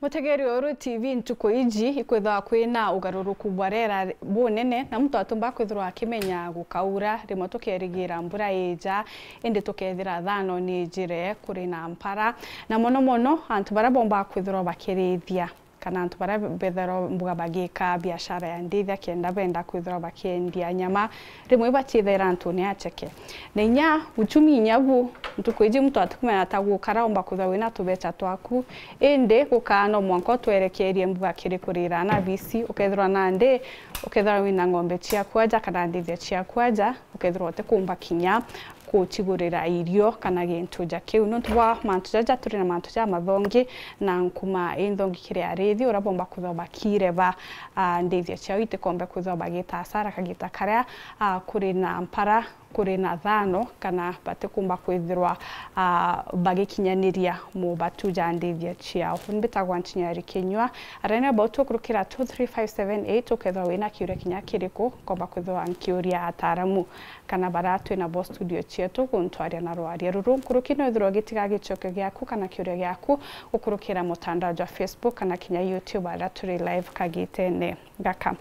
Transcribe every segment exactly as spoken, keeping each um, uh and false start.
Mutegeri wa Uru T V, ntuku iji ikwithirwa kwina ugaruruku bwa riera bunene, na muntu atumba kwithirwa akimenya gukaura, rimwe tukerigira mbura ija, indi tukethira thano ni ijire kuri na mpara, na mono mono antu baria bomba kwithirwa bakirithia kana antu baria bethirwa mbuga bagika biashara ya ndithia, kenda benda kwithirwa bakiendia nyama, rimwe ibatiithira antune acheke. Na inya uchumi inya bu, ntuku iji muntu atikumenya ta gukara, omba kwithirwa wina tubecha twaku, indi gukaa no mwanka utwerekerie mbuga kiri kurira na bisi, ukethirwa nandi, ukethirwa wina ng'ombe ciaku aja kana ndithia ciaku aja, ukethirwa utikumba kinya kucigurira irio kana gintu ja kiu. Nontu bwa mantu jaja, turi na mantu ja mathongi, na nkuma inthongi kiri arithi uria bomba kwithirwa bakireba, ah, ndithia ciao itikombe kwithirwa bagita asara kagita karia, ah, kuri na mpara, kuri na thano, kana batikumba kwithirwa, ah, bagikinyaniria mubatu ja ndithia ciao. Mbitagwa Nchinyari Kinyua, arene about ukurukira two three five seven eight, ukethirwa wina kiuria kinya kiriku, nkomba kwithirwa nkiuria ataaramu kana baria twi nabo studio cietu kuntwaria na rwaria ruru. Nkuruki no ithirwa gitiga gicokio giaku kana kiuria giaku gukurukira mutandao jwa Facebook kana kinya YouTube aria turi live kagitene gaka.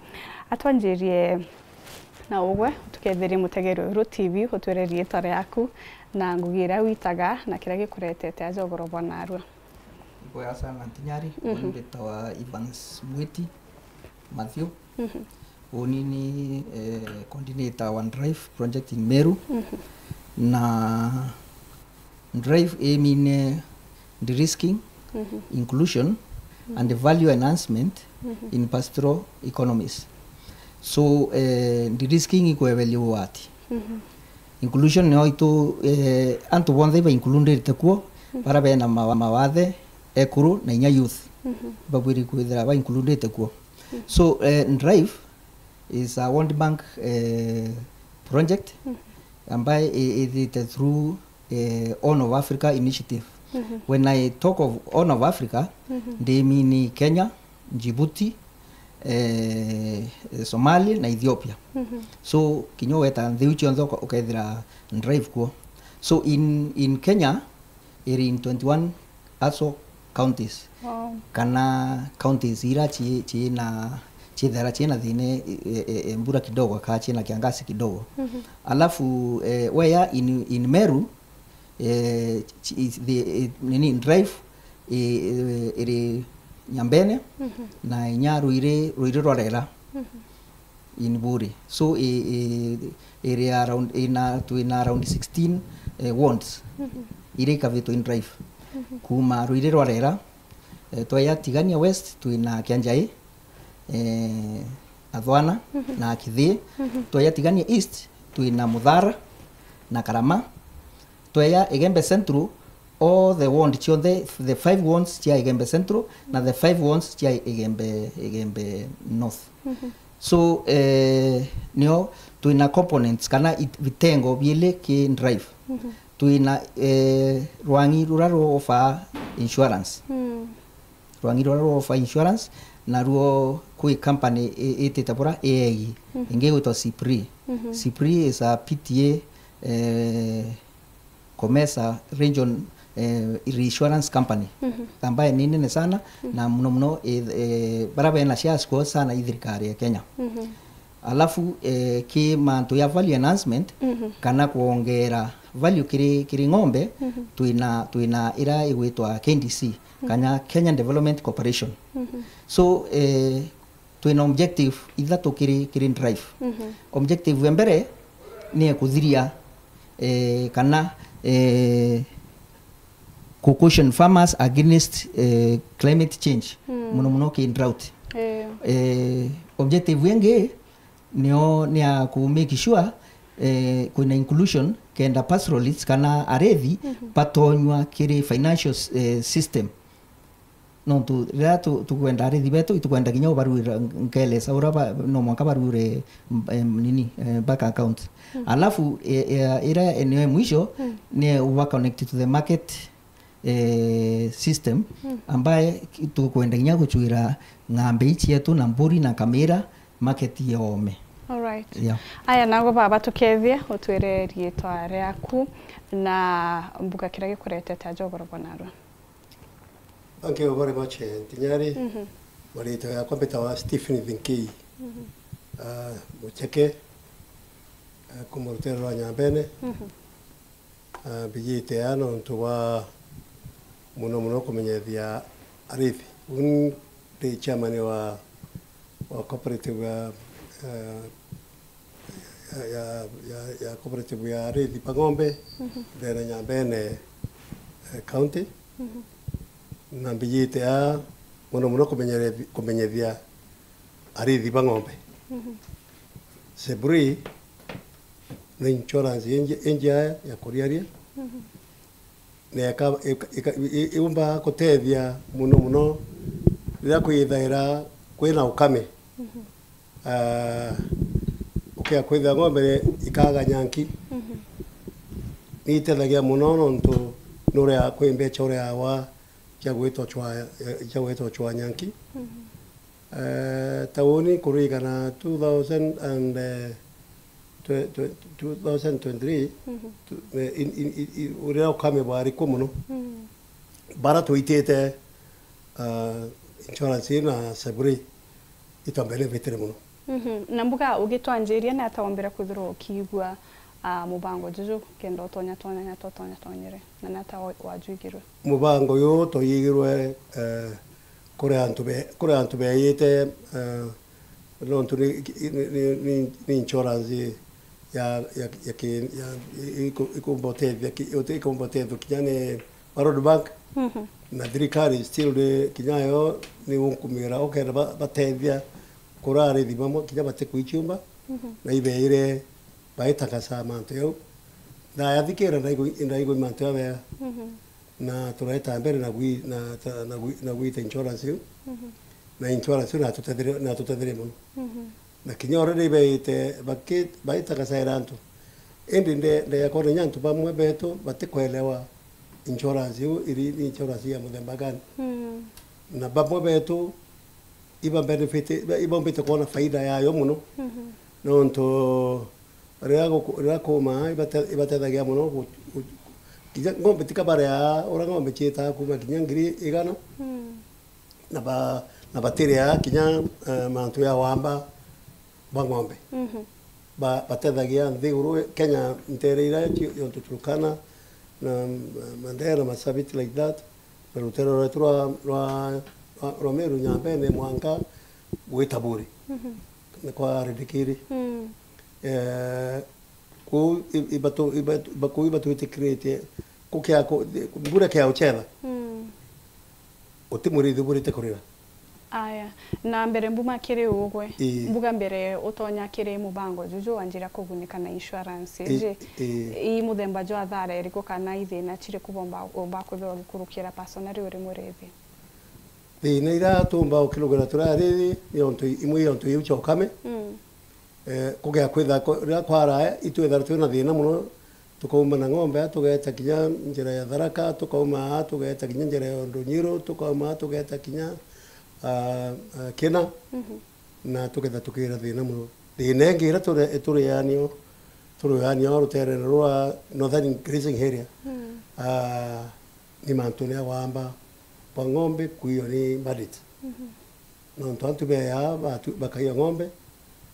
Atwanjirie na ugwe, tuketherie mutegeri Uru T V, utwire riitwa riaku na ngugi iria witaga na kiria gikuretete aja ugoro bwa narua. Ibwega sana Ntinyari, mhm, mbitawa Evans Mwiti Matthew. Mhm. Uni ni, eh, coordinator wa Drive project in Meru. Mhm. Na Drive aim in, eh, de-risking, mhm, inclusion, mhm, and value enhancement, mhm, in pastoral economies. So, eh, de-risking ikwebelio ati? Mhm. Inclusion nio itu, eh, antu bonthe iba included kuo, mhm, bara bena mawa-, mawathe, ekuru na inya youth, mhm, babwiri kwithira ba included kuo. Mhm. So, eh, Drive is a World Bank, eh, project, mhm, ambaye i-, ithite through, eh, Horn of Africa Initiative. Mhm. When I talk of Horn of Africa, mhm, ndi mean Kenya, Djibouti, eh, Somalia na Ethiopia. Mhm. So, kinya weta nthi iu cionthe uka-, ukethira Drive kuo. So, in, in Kenya, iri in twenty-one ASO counties. Wow. Kana counties ira ci-, ciina, ciithira ciina thina e, e, e, mbura kidogo, kana ciina kiangazi kidogo. Mhm. Alafu, eh, weya in, in Meru, eh, ci-, is the, eh, nini, Drive, eh, eh, iri Nyambene, mhm, na inya Ruiri, Ruiri rwa Rera. Mhm. In Buri. So, i, i, iri around, ina, twina around sixteen, eh, wards, mhm, iria ikavitwe in Drive. Mhm. Kuma Ruiri rwa Rera, eh, tweya Tigania West, twina Kianjai, eh, Athwana, mhm, na Kithii. Mhm. Tweya Tigania East, twina Muthara na Karama. Tweya Igembe Central, all the ward cionthe, the five wards cia Igembe Central na the five wards cia Igembe, Igembe North. Mhm. So, eh, nio twina components kana it-, vitengo biili ki Drive. Mhm. Twina, eh, rwangi rura rwa offer insurance. Mm. Rwangi rura rwa offer insurance, naruo kwi company i-, itite bura A I, mhm, ingi igwitwa Sipri. Mhm. Sipri is a P T A, eh, Comesa Region, eh, Reinsurance Company, mhm, ambaye ni nene sana, mhm, na muno muno, eh, eh, bara bena shares kuo sana i thirikari ya Kenya. Mhm. Alafu, eh, ki mantu ya value enhancement, mhm, kana kwongera value kiri, kiri ng'ombe, mhm, twina, twina ira igwitwa K D C, mhm, kana Kenya Development Corporation. Mhm. So, eh, twina objective ithatu kiri, kiri Drive. Mhm. Objective ya mbere ni ya kuthiria, eh, kana, eh, ku caution farmers against, eh, climate change, mm, muno muno ki drought. Eh. Eh, objective ingi nio ni ya ku make sure, eh, kwina inclusion kenda pastoralists kana arethi, mhm, batonywa kiri financial, eh, system. Nontu riria tu-, tukwenda arithi betu, itukwenda kinya ubaruira nkelesa uria ba-, no mwanka baruire, em, nini, eh, bank account. Mm. Alafu, e, e, iria eneo ya mwisho, mm, ni uba connect to the market, eh, system, mm, ambaye ki-, tukwenda kinya gucuira ng'ambe ii cietu na mburi na nkamira market ya oome. Alright. Yeah. Aya, nago baba tukethie, utwire riitwa riaku na mbuga kiria gikuretete aja ugoro bwa narua. Thank you very much, eh, Ntinyari. Mhm. Maritwa yakwa mbitawa Stephen Thinkei. Mhm. Ah, Mucheke, ah, kuma rutere rwa Nyambene. Mhm. Ah, mbijite aa nontu bwa muno muno kumenyethia arithi. Uni ndi chairman wa, wa cooperative ya, eh, ya, ya, ya, ya cooperative ya arithi ba ng'ombe, mhm, ndene Nyambene, eh, county. Mhm. Na mbijite aa muno muno kumenyere-, kumenyethia arithi ba ng'ombe. Mhm. Seburi ni insurance inji-, injea ya kuriaria. Mhm. Na ika-, ika-, ika-, i-, i-, iumba gutethia muno muno riria kwithaira kwina ukame. Mhm. Ah, ukia kwithira ng'ombe ikaga nyanki. Mhm. Ni itethagia muno nontu nuria kwi mbeca ureawa cia gwita ucwa, cia gwita ucwa nyanki. Mhm. Eh, tauni kurigana two thousand and, eh, twe-, twe-, two thousand twenty-three, mhm, tu-, eh, in, in, in, in, uria ukame bwari kuo muno. Mhm. Bara twitite, ah, insurance ii na Seburi itwa benefitire muno. Mhm. Na mbuga ugitwanjiria ni ata wombire kwithirwa ukiigua, ah, mubango juju kenda utonya tonya na totonya tonyere, na ni ata wa-, wajwigirwe? Mubango uyu twayigirwe, eh, kuri antu be-, kuri antu beyite, eh, nontu ni, ni, ni, ni, ni insurance ya, ya, ya ki-, ya, iku-, ikumbotethia ki-, ikumbotethia kinya ni World Bank. Mhm. Na thirikari still ni kinya yo ni unkumira ukenda ba-, batethia kura arithi bamwe kinya batikwichiumba. Mhm. Na ibeire baitagaca mantu jau. Ndayathikira ndaigua, ndaigua mantu jabea. Mhm. Na tureta mbere na gwi-, na ta-, na gwi-, na gwita insurance iu. Mhm. Na insurance iu natutethere-, natutethere muno. Mhm. Na kinya already baite, baki-, baitagacaira antu. Indi nde-, ndeyakona inya antu bamwe betu batikwelewa insurance iu iri ni insurance ya muthemba gani. Mm. Na bamwe betu iba benefit, iba, ibombite kwona faida yayo muno. Mhm. Nontu riria guku-, riria kuuma, ibate-, ibatethagia muno gu-, gu-, kinya ng'ombe tikabarea, uria ng'ombe ciitaga kuuma kinya ngiri igana. Mm. Na ba-, na batiria kinya, eh, mantu ya wamba bwa ng'ombe. Mhm. Ba-, batethagia nthiguru Kenya ntere iria cio-, yontu Turkana, na, mm, Mandera, Marsabit like that, na rutere rwetu rwa, rwa, rwa, rwa Meru Nyambene mwanka gwita Buri. Mhm. Ni kwa Redikiri. Mm. Eh, Kuu i-, ibatu-, ibatu-, iba-, kuu ibatwitikiritie kukia ku-, mbura kia uchetha. Mm. Uti murithi uburite kurira. Aya. Na mbere mbuma kiri ugwe. Ii. Mbuga mbere utonya kiri mubango juju wanjira kugunika na insurance. Ii, iji, ii. Ii muthemba jwa athara iriku kana ithina chiriku bomba, bomba kwithirwa ugikurukira personally uri murithi? Thina iria tumba ukirugira turi arithi ni ontu imwe ya ontu iu cia ukame. Mm. Eh, kugia kwitha ko-, riria kwara, itwithagirwa twina thina muno, tukauma na ng'ombe, tugeta kinya njira ya Tharaka, tukauma aa, tugeta kinya njira ya Ndunyiru, tukauma aa, tugeta kinya, ah, ah, Kina, mhm, na tugetha tukira thina muno. Thina ingi iria turi-, turianio, turianio ruterere rwa Northern Grazing Area, mm, ah, ni mantu ni ya wamba bwa ng'ombe kuiywa ni bandits. Mhm. Nontu antu beeyaa batu-, bakaiya ng'ombe,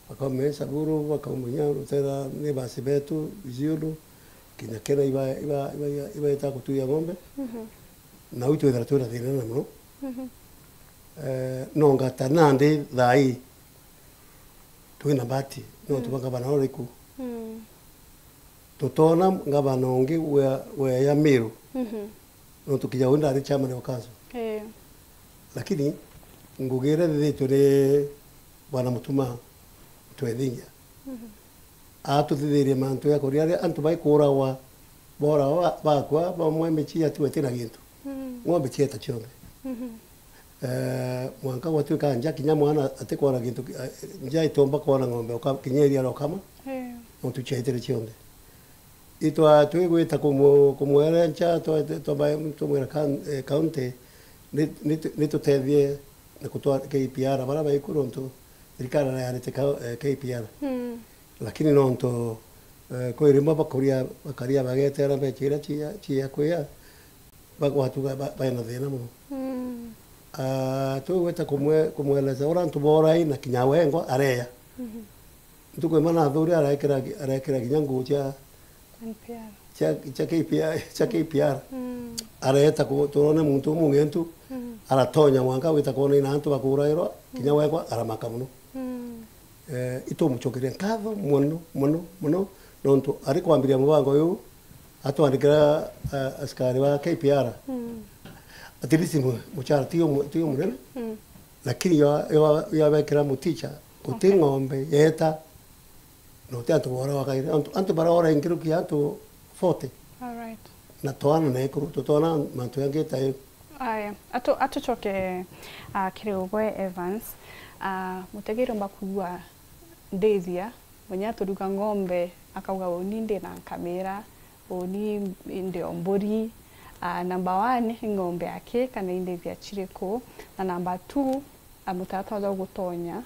bakauma Saburu, bakauma kinya Rutera, neighbours betu, Isiolo, kinya Kena iba-, iba-, iba-, iba-, ibaetaa kutuiya ng'ombe. Mhm. Nau itwithira twina thina na muno. Mhm. Eh, no ngata nandi thaa ii twina bahati, nontu, mm, bwa ngavana uriku. Mm. Tutoona ngavana ungi wa, wa ya Meru. Mhm. Nontu kinya uu ndari chairman wa council. Ee. Lakini ngugi iria ithithitue ni Bwana Mutuma Twethingia. Mhm. Atuthithirie mantu ya kuria aria antu baikuuragwa, booragwa, ba-, bakua, bamwe micii yatigwa itina gintu. Mm. Ng'ombe cieta cionthe. Mhm. Eh, mwanka gwatuika nja kinya mwana atikwona gintu ki-, eh, nja itomba kwona ng'ombe, uka-, kinya iria rokama, eh, nontu ciaitire cionthe. Itwa twigwita kumu-, kumwere ncha, twa-, twa-, twa-, tumwira kan-, eh, county, ni-, ni-, nitutethie na kutwara K P R, baria baiku nontu thirikari nayarite ka-, eh, K P R. Mm. Lakini nontu, eh, kwi rimwe bakuria, bakaria bagetera mbeca iria cia, cia kuia, bagwatuga ba-, baina thina muno. Mm. Ah, tugwita kumwe-, kumweleza uria antu borai na kinya wengwa areya. Mhm. Ntuku imwe nathuri arekira, arekira kinya nguu cia, N P R. Cia, cia K P R, cia K P R. Mm. Areta ku-, turone muntu umwe ungentu, mm, aratonya mwanka gwita kwona ina antu bakurairwa, kinya, mm, wengwa aramaka muno. Mm. Eh, itumucokeria nkatho mono, mono, mono, nontu ari kwambiria mubango uyu, atwandikira, eh, askari ba K P R. Mm. At least mu-, muchara ti umu-, ti umunene. Mm. Lakini yo, yo, yabekira muticha, uti, okay, ng'ombe yeta, na uti antu bora wakaire. Antu, antu barora ingiruki antu forty. All right. Na twana na ekuru, tutona mantu yangi ta yo. Aya, atu-, atucoke, ah, kiri ugwe Evans. Ah, mutegeri omba kugua ndithia, munya turuga ng'ombe, akauga, "Uni ndi na nkamira, uni ndi o mburi." Ah, number one, i ng'ombe aki kana i ndithia chiriku? Na number two, ah, mutaratara jwa gutonya,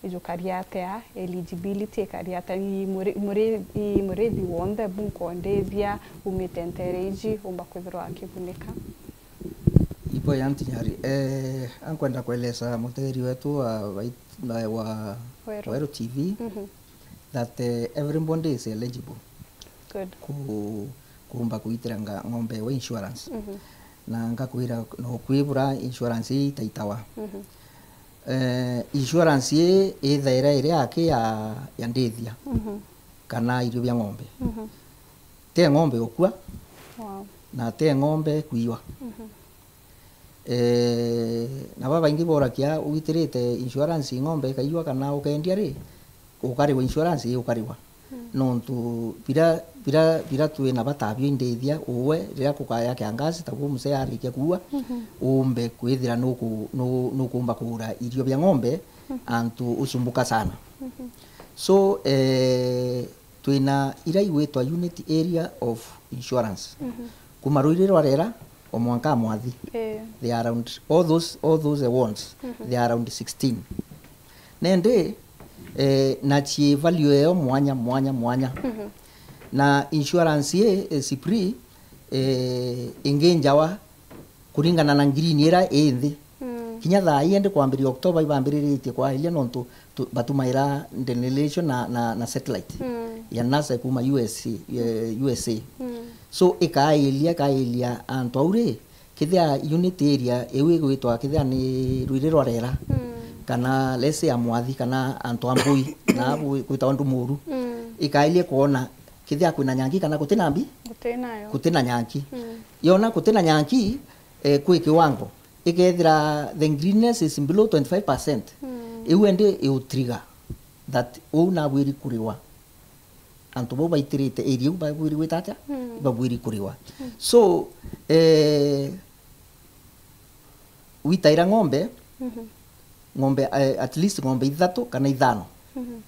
ijukaria atia, eligibility ikaria atia, i muri-, muri-, i murithi wonthe bunkondithia, umite ntere iji, umba kwithirwa akibunika? Ipo ya ntinyari, eh, ankwenda kueleza mutegeri wetu wa, wa, wa Weru. Weru T V, mhm, that, eh, everybody is eligible, good, ku-, kuumba kuitira nga-, ng'ombe wa insurance. Mhm. Na ngakwira no kwibura insurance ii itaitawa. Mhm. Eh, insurance ii ithaira iri aki ya, ya ndithia, mhm, kana irio bia ng'ombe. Mhm. Te ng'ombe ukua, wow, na te ng'ombe kwiwa. Mhm. Eh, na babaingi boragia, "Witirite insurance ng'ombe ikaiywa kana ukendia ri, ukariwa insurance ii ukariwa?" Mm. Nontu bira, bira, bira twina bata bio indithia, uwe riria kukaya kiangazi, taguo musee arikia kuua, mhm, umbe kwithira nuku-, nu-, nukumba kugura irio bia ng'ombe, mhm, antu usumbuka sana. Mhm. So, eh, twina ira igwitwa unit area of insurance. Mhm. Kuma Ruiri rwa Rera, o mwanka Mwathi. Eh. They are around, all those, all those, eh, wards, mhm, they are around sixteen. Nende, eh, na ci value eo mwanya, mwanya, mwanya. Mhm. Na insurance ye, eh, Sipri, eh, ingi njawa kuringana na green ira i nthi. Mm. Kinya thaa ii ndi kwambiria October ibambiriritie kwaeria nontu tu-, batumaira delineation na, na, na satellite, mm, ya NASA kuma U S A, eh, U S A. Mm. So, ikairia, ikairia antu au ri, kithia unit area iu igwitwa kithia ni Ruiri rwa Rera, mm, kana let's say a Mwathi, kana antu a Mbui, na abu gwitagwa Ndumuru, mm, ikairie kwona kithia kwina nyanki kana gutina mbi? Gutinayo. Gutina nyanki. Mm. Yona gutina nyanki, eh, kwi kiwango, ikethira the greenness is below twenty-five percent, mm, iu endi iu trigger that uu nabwiri kuriwa. Antu bau baitirite area iu babwiri gwita atia? Mm. Babwiri kuriwa. Mm. So, eh, witaira ng'ombe, mhm, ng'ombe, eh, at least ng'ombe ithatu kana ithano. Mhm.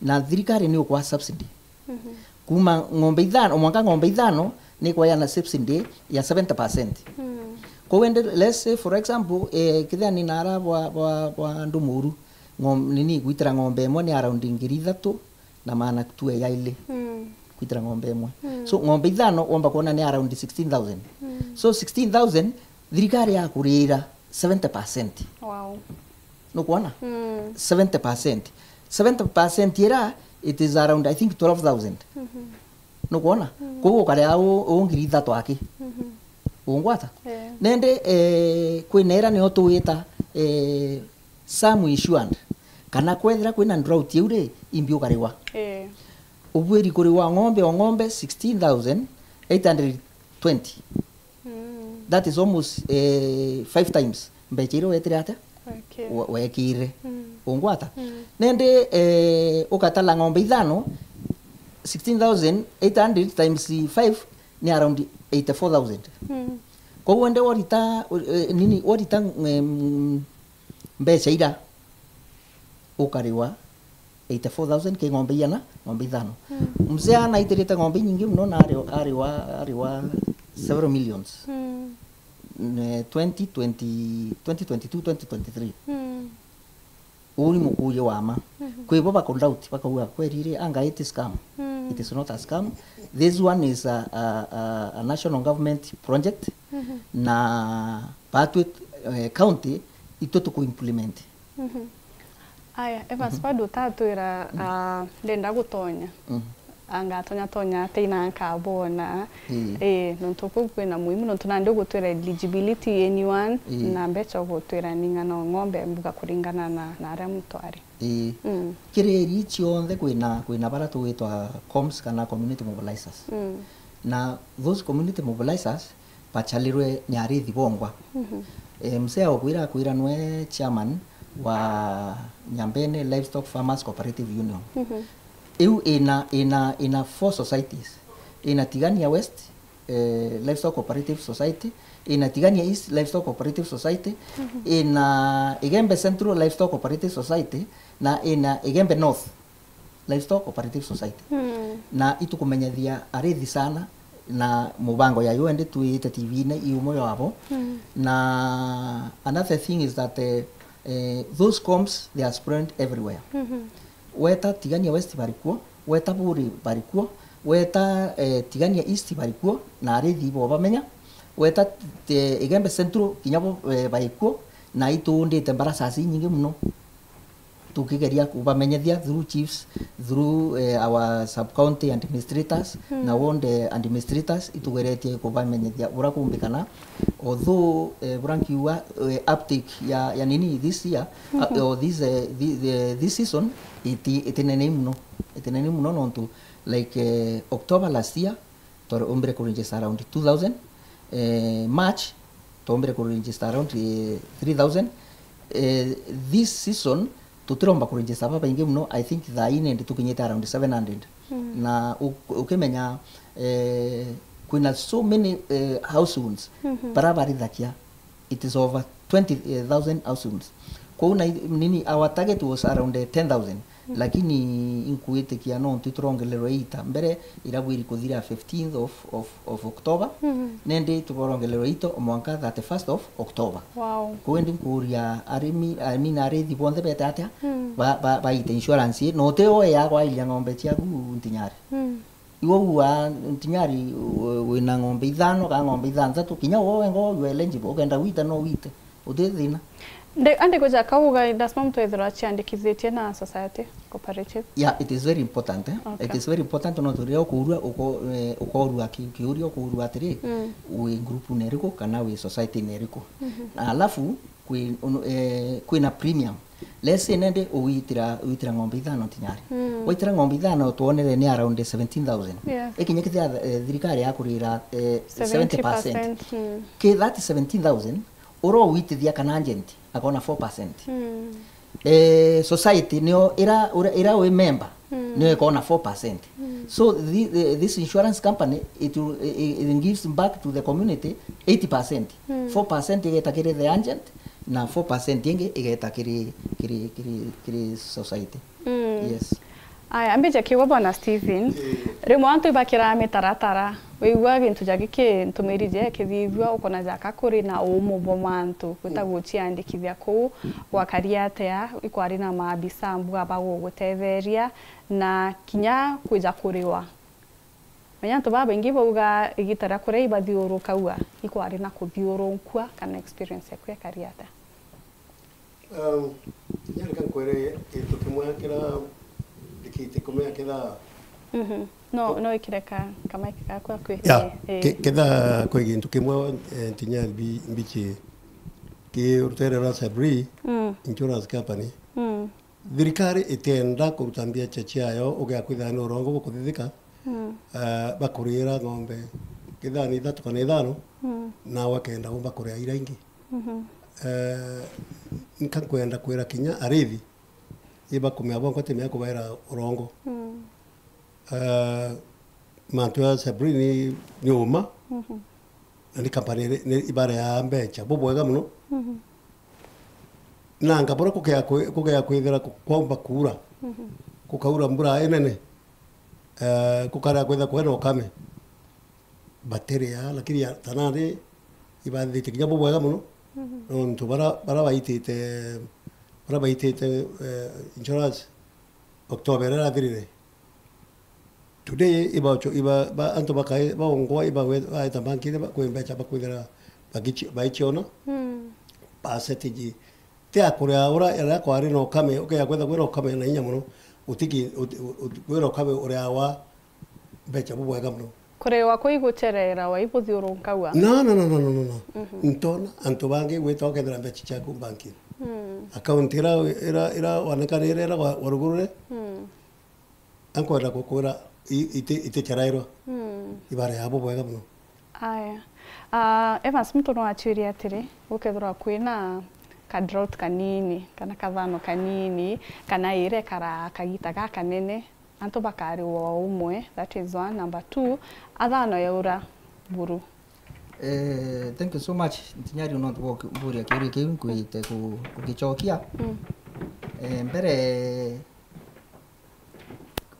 Na thirikari ni ukwa subsidy. Mhm. Kuma ng'ombe ithano, mwanka ng'ombe ithano ni kwaeana subsidy ya seventy percent. Mm. Kou ende, let's say, for example, eh, kithia ni nara bwa, bwa, bwa Ndumuru, ng'om-, nini, gwitira ng'ombe imwe ni around ngiri ithatu na maana tu ya ili. Mm. Kwitira ng'ombe imwe. Mm. So, ng'ombe ithano womba kwona ni around sixteen thousand. Mm. So, sixteen thousand, thirikari yakurira seventy percent. Wow. Nukwona? Mm. Seventy percent. Seventy percent ira, it is around, I think, twelve thousand. Mhm. Nukwona? Mm. Koguo ukarea u, u ngiri ithatu aki. Mhm. Ungwata? Eh. Nende, eh, kwina ira nio tuwita, eh, sum insured. Kana kwethira kwina drought iu ri, imbi ukariwa. Eh. Ubwiri kuriwa ng'ombe o ng'ombe sixteen thousand eight hundred twenty. Mm. That is almost, eh, five times mbecha iria wetire atia? Wekire. We-, wekire. Mm. Ungwata? Mm. Nende, eh, ukatala ng'ombe ithano, sixteen thousand eight hundred times five ni around eighty-four thousand. Mm. Koguo ende worita, eh, nini, worita, em, mbecha ira ukariwa eighty-four thousand ki ng'ombe iana, ng'ombe ithano. Mm. Mzee ana aitirite ng'ombe inyingi muno na ari, ari wa, ari wa several millions. Mm. Ne twenty twenty, twenty twenty-two, twenty twenty-three. Mm. Uu ni mukuuji wa ma. Mhm. Kwi bo bakudoubt, bakauga, "Kweri ri, anga it is scam?" Mm. It is not a scam. This one is a, a, a, a national government project. Mhm. Na batwi, eh, county itu tuku implement. Aya, Evans, bado utatwira, ah, ndenda gutonya. Anga tonya tonya atia ina nkabona. Ii. Ii, nontu kuu kwina muhimu, nontu nandi ugutwira eligibility anyone, ii, na mbecha ugutwira ning'ana o ng'ombe mbuga kuringana na, na aria muntu ari. Ii. Mm. Kiri eri cionthe kwina, kwina bara tugwitwa coms kana community mobilizers. Mm. Na those community mobilizers bacharirwe ni arithi bongwa. Mhm. Eh, mzee akwira akwira nwe chairman wa Nyambene Livestock Farmers Cooperative Union. Mhm. Iu ina, ina, ina four societies. Ina Tigania West, eh, Livestock Cooperative Society, ina Tigania East Livestock Cooperative Society, mhm, ina Igembe Central Livestock Cooperative Society, na ina Igembe North Livestock Cooperative Society. Mm. Na itukumenyethia arithi sana na mubango ya U N D twiyite T V-ini i umwe wabo. Mm. Na another thing is that, eh, eh, those coms, they are spread everywhere. Mhm. Weta Tigania West bari kuo, weta Buri bari kuo, weta, eh, Tigania East bari kuo, na arithi bo bamenya, weta, eh, Igembe Central kinya bo, eh, bari kuo, na itundite mbara sasi nyingi muno. Tukigeria kubamenyethia through chiefs, through, eh, our sub-county administrators, mm, na ward, eh, administrators, itugeretie kubamenyethia uria kumbikana. Although, eh, buria nkiuga, eh, uptake ya, ya nini this year, uh, mhm, or this, eh, thi-, the, this season, iti-, itinenei muno. Itinenei muno nontu, like, eh, October last year, twaombire kuregister around two thousand. Eh, March, twaombire kuregister around, eh, three thousand. Eh, this season, tutiromba kuregister babaingi muno. I think thaa ii nindi tukinyite around seven hundred. Mm. Na u-, ukimenya, eh, kwina so many, eh, households, mhm, bara barithagia. It is over twenty thousand households. Kwou na nini, our target was around, eh, ten thousand. Mm. Lakini inkwitikia nontu iturongererwe ita. Mbere irabwiri kuthira fifteenth of, of, of October. Mm. Nindi tukorongererwe ito mwanka thirty-first of October. Wow. Kwou indi nkuria arimi, I mean, arithi bonthe bete atia? Mm. Ba, ba, baite insurance ii. No ti o ya kwairia ng'ombe ciaku ntinyari. Mm. Iwe ugua ntinyari, wi-, wina ng'ombe ithano kana ng'ombe ithanthatu, kinya we wenga you are eligible, ukenda gwita no wite, uti thina. Nde-, andi kuja kauga, does mom twethirwa ciandikithitie na society, cooperative? Yeah, it is very important, eh? Okay. It is very important, no tu riria ukurua, uko-, eh, ukorua ki-, kiuria, ukurua atiri, mm, wi group-ini iriku kana wi society-ini iriku. Mhm. Na alafu, kwi-, unu-, eh, kwina premium. Let's say nende ugwitira, ugwitira ng'ombe ithano ntinyari. Mm. Waitira ng'ombe ithano twonere ni around seventeen thousand. Yes. Ikinya kithia, eh, thirikari yakurira, eh, seventy percent. Seventy percent, mm. Ki that seventeen thousand, uro ugwitithia kana agent akona four percent. Mm. Eh, society niyo ira, ira, ira wi member, mm, niyo ikona four percent. Mm. So thi-, the, this insurance company, it, will, it, it gives back to the community eighty percent. Mm. Four percent igeta kiri the agent, na four percent ingi igeta kiri, kiri, kiri, kiri society. Mm. Yes. Aya, ambije kiugo Bwana Steven. Ii. Rimwe antu ibakiraa mitaratara. Wigua gintu ja giki ntumiri je kithithua ukona jaka kuri na umu bwa mantu, gwita, mm, guciandikithia kuu, gwakari atia, ikwari na maabisa mbuga bagugutetheria, na kinya kwija kuriwa. Menya antu babaingi bauga igita ria kuria ibathiurukagua, ikwari na kuthiurunkua, kana experience yaku ikari atia? Um, kinya reka nkwire gintu kimwe kira ndikite kumenya ketha. Mhm. No, no ikire ka, kamaiki gaku akwi. Ya, eh, eh. Ke-, ketha kwi gintu kimwe, eh, ntinya mbi-, mbichi ki rutere rwa Sabri, mm, Insurance Company. Mm. Thirikari itienda kuruta mbiacha ciayo ugea kwithira ni urongo bukuthithika, mm, eh, bakurira ng'ombe kethira ni ithatu kana ithano, mm, na wakenda umba kuria ira ingi. Mhm. Eh, nka nkwenda kwira kinya arithi, ibakumea bonkwa timea kubaira urongo. Mm. Eh, mantu ya Sabri ni, ni uma, mhm, na ni company ni, ni ibarea mbecha bubwega muno. Mhm. Na anga buria kugea kwi-, kugea kwithira ku-, kwaumba kuura, mhm, kukaura mbura inene, eh, kukaria kwithira kwina ukame, batiria, lakini ya, tanari ibathithite kinya bubwega muno, mhm, nontu bara, bara baitite, bara baitite, eh, insurance October iria irathirire. Today, iba, iba, ba, antu bakai-, baongwa, iba we-, baeta bankire, ba, kwi mbecha bakwithira bagichi-, baichiona, mm, percentage Ti a kuria ura, ura kwari na ukame, ukeya kwetha kwina ukame na inya mono, utiki-, uti-, uti-, kwina ukame uriawa mbecha bubwega mono. Kuriwa kuu iguchererwa ibuthiurunkaua? No, no, no, no, no, no, no. Mhm. Ntona antu bangi gwita ukethira mbecha ciaku banking. Mm. Account ira, ira, ira wanekanire ira wa, wa rugurure, Mm. ankwenda kukwira i-, iti-, iticharairwa. Mm. Ibare yabo bwega mono. Aya. Ah, Evans, muntu no achuirie atiri, gukethirwa kwina ka drought kanini, kana kathano kanini, kana ira ikara kagita gakanene, antu bakariwa o umwe, that is one. Number two, athano yaura buru. Eh, thank you so much, Ntinyari, nontu bwa kumburia kiuria kiu, nkwite ku-, kugicokia. Mm. Eh, mbere,